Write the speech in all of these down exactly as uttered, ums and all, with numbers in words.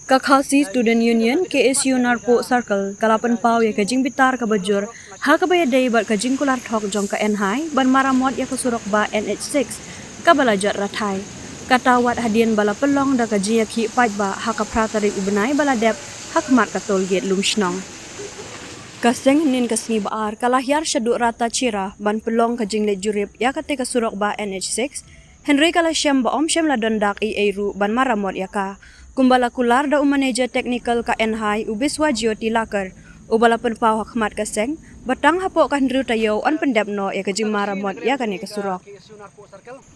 Ka Khasi Student Union, K S U Narpuh Circle, ka la pynpaw ïa ka jingbitar kaba jur ha kaba ïadei bad ka jingkular thok jong ka N H I ban maramot ïa ka surok bah N H six kaba la jot rathai. Kata wat hadien ba la pynlong da ka jingïakhih paidbah ha ka phra tarik u bnai ba la dep ha khmat ka toll gate Lumshnong. Ka seng hynnin ka sngi ba ar ka la hiar shaduh Rata Chira ban pynlong ka jingleit jurip ïa kata ka surok bah N H six, hynrei ka la shem ba ym shym la don dak ei ei ruh ban maramot ïa ka, kumba la kular da u manager technical ka N H I u Biswa Jyoti Lakar, uba la pynpaw ha khmat ka seng ba tang hapoh ka hynriew taïew yn pyndep noh ïa ka jingmaramot ïa kane ka surok.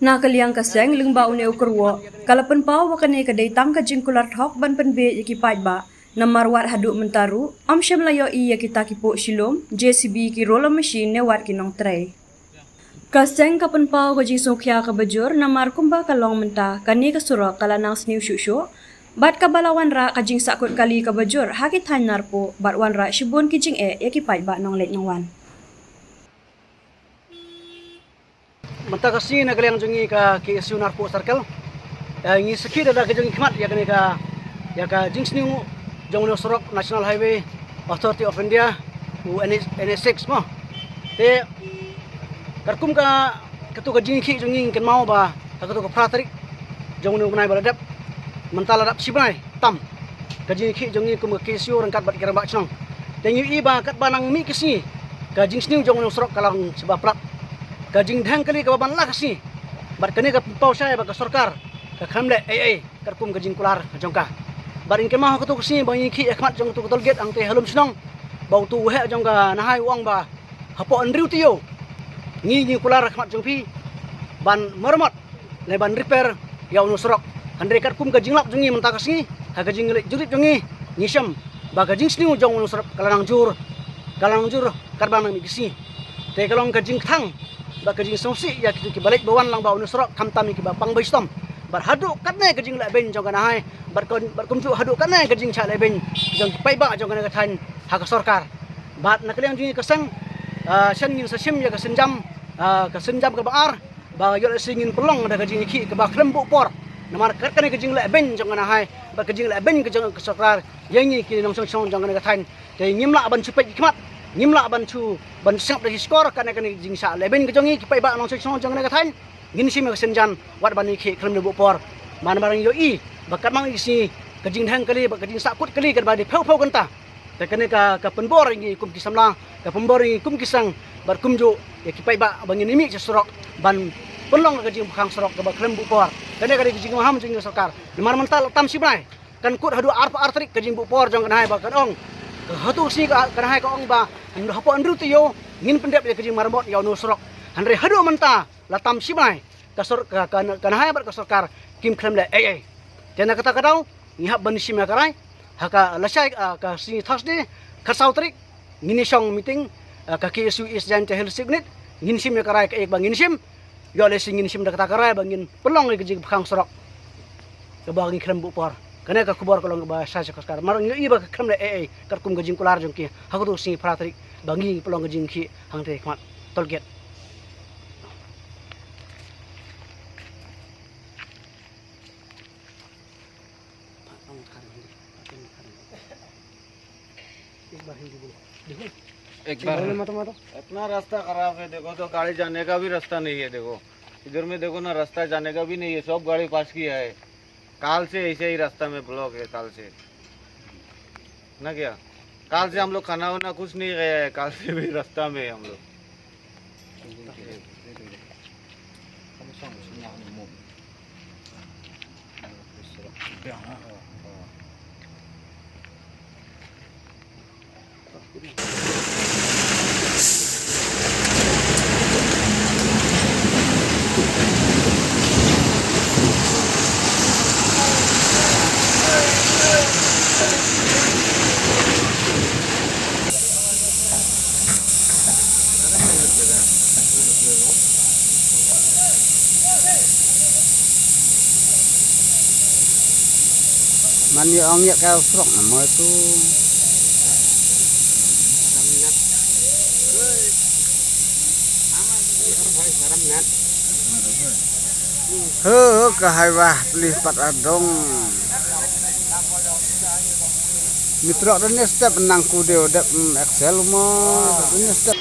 Na ka liang ka seng lyngba une u kyrwoh ka la pynpaw ba kane ka dei tang ka jingkular thok ban pynbiej ïa ki paidbah, namar wat haduh mynta ruh ym shym la ïohi ïa kita ki poh shilum, J C B, ki roller machine ne wat ki nongtrei. Ka seng ka pynpaw ka jingsngewkhia kaba jur namar kumba ka long mynta, kane ka surok ka la nang sniew shuh shuh bad kaba la wanrah ka jingsahkut kali kaba jur ha ki thaiñ Narpuh bad wanrah shibun ki jingeh ïa ki paidbah nongleit nongwan. Mynta ka sngi na ka liang jong ngi ka K S U Narpuh Circle, eh, ngi sakhi da ka jingkhmat ïa kane ka, ïa ka jingsniew jong une u surok National Highway Authority of India, u N H, N H six mo. Te katkum ka, katu ka jingkhih jong ngi, ngi kynmaw ba ha katu ka phra tarik jong une u bnai ba la dep, mynta la dap shi bnai tam ka jingkhih jong ngi kum ka K S U ryngkat bad ki rangbah shnong. Te ngi ïohi ba katba nang mih ki sngi ka jingsniew jong une u surok ka long shibun palat. Ka jingdheng kali kaba ban la ka sngi. Bad kane ka pynpaw shai ba ka sorkar ka khlem leh ei ei katkum ka jingkular jong ka. Bad ngi kynmaw ha katu ka sngi ba ngi khih ha khmat jong katu ka toll gate hangtei ha Lumshnong, ba utu u heh jong ka N H I u ong ba hapoh hynriew taïew ngi, ngi kular ha khmat jong phi ban maramot ne ban repair ïa une u surok. Hynrei katkum ka jinglap jong ngi mynta ka sngi, ha ka jingleit jurip jong ngi, ngi shem ba ka jingsniew jong une u surok ka la nang jur, ka la nang jur katba nang mih ki sngi. Te ka long ka jingkthang bad ka jingsngewsih ïa kito kiba leit ba wan lang bad une u surok, khamtam ïa kiba pang ba shitom. Bad haduh katne ka jinglehbeiñ jong ka N H I, bad ka, bad kumjuh haduh katne ka jingshah lehbeiñ jong ki paidbah jong kane ka thaiñ ha ka sorkar. Bad na ka liang jong ngi ka seng, ah, shen ngin sa shim ïa ka sienjam, ah, ka sienjam kaba ar, ba ïoh lehse ngin pynlong da ka jingïakhih kaba khlem buh por. Namar kat kane ka jinglehbeiñ jong ka N H I bad ka jinglehbeiñ ka jong ka sorkar ïa ngi ki nongshong shnong jong kane ka thaiñ. Te ngim lah ban shu peit ki khmat, ngim lah ban shu, ban sngap da ki shkor, kane, kane ka jingshah lehbeiñ ka jong ngi ki paidbah nongshong shnong jong kane ka thaiñ. Ngin shim ïa ka sienjam wat ban ïakhih khlem da buh por. Namar ngi ïohi ba katba ngi sngi ka jingdheng kali bad ka jingsahkut kali katba dei phew phew kynta. Te kane ka, ka pynbor ïa ngi kum ki samla, ka pynbor ïa ngi kum ki seng, bad kumjuh ïa ki paidbah ba ngin ïa mih sha surok ban pynlong ka jingbakhang surok kaba khlem buh por. Kane ka dei ka jingmaham jong ngi ka sorkar. Namar mynta la tam shi bnai, kan kut haduh arphew ar tarik ka jingbuh por jong ka N H I ba kan ong, hatu ka sngi ka, ka N H I ka ong ba hapoh hynriew taïew ngin pyndep ïa ka jingmaramot ïa une u surok. Hynrei haduh mynta la tam shi bnai ka sor-, ka, ka, ka N H I bad ka sorkar kim khlem leh ei ei. Te na kata ka daw ngi hap ban shim ïa ka rai ha ka lashai, ah, ka sngi Thursday khatsaw tarik ngin ïa shong meeting, ah, ka K S U East Jaintia Hills Unit, ngin shim ïa ka rai kaei ba ngin shim. Ïoh lehse ngin shim da kata ka rai ba ngin pynlong ïa ka jingbakhang surok kaba ngi khlem buh por. Kane ka khubor ka long kaba shai sha ka sorkar. Namar ngi ïohi ba ka khlem leh ei ei katkum ka jingkular jong ki ha katu ka sngi phra tarik ba ngi pynlong ka jingkhih hangtei ha khmat toll gate. एक बार हिंदी बोलो। देखो। एक बार। बोलो, मत, मत। इतना रास्ता खराब है, देखो तो गाड़ी जाने का भी रास्ता नहीं है। देखो, इधर में देखो ना, रास्ता जाने का भी नहीं है, सब गाड़ी पास किया है। काल से ऐसे ही रास्ता में ब्लॉक है, काल से। ना क्या? काल से हम लोग खाना वाना कुछ नहीं खाया है, काल से भी रास्ता में है हम लोग। Man ïa ong ïa ka surok na mo tu. Ramnat. Ama ji ar bhai Ramnat. He, ka hai wah pli pat adong. Mitrok da ne step nang ku deu dep, mm, Excel mo, da ne step.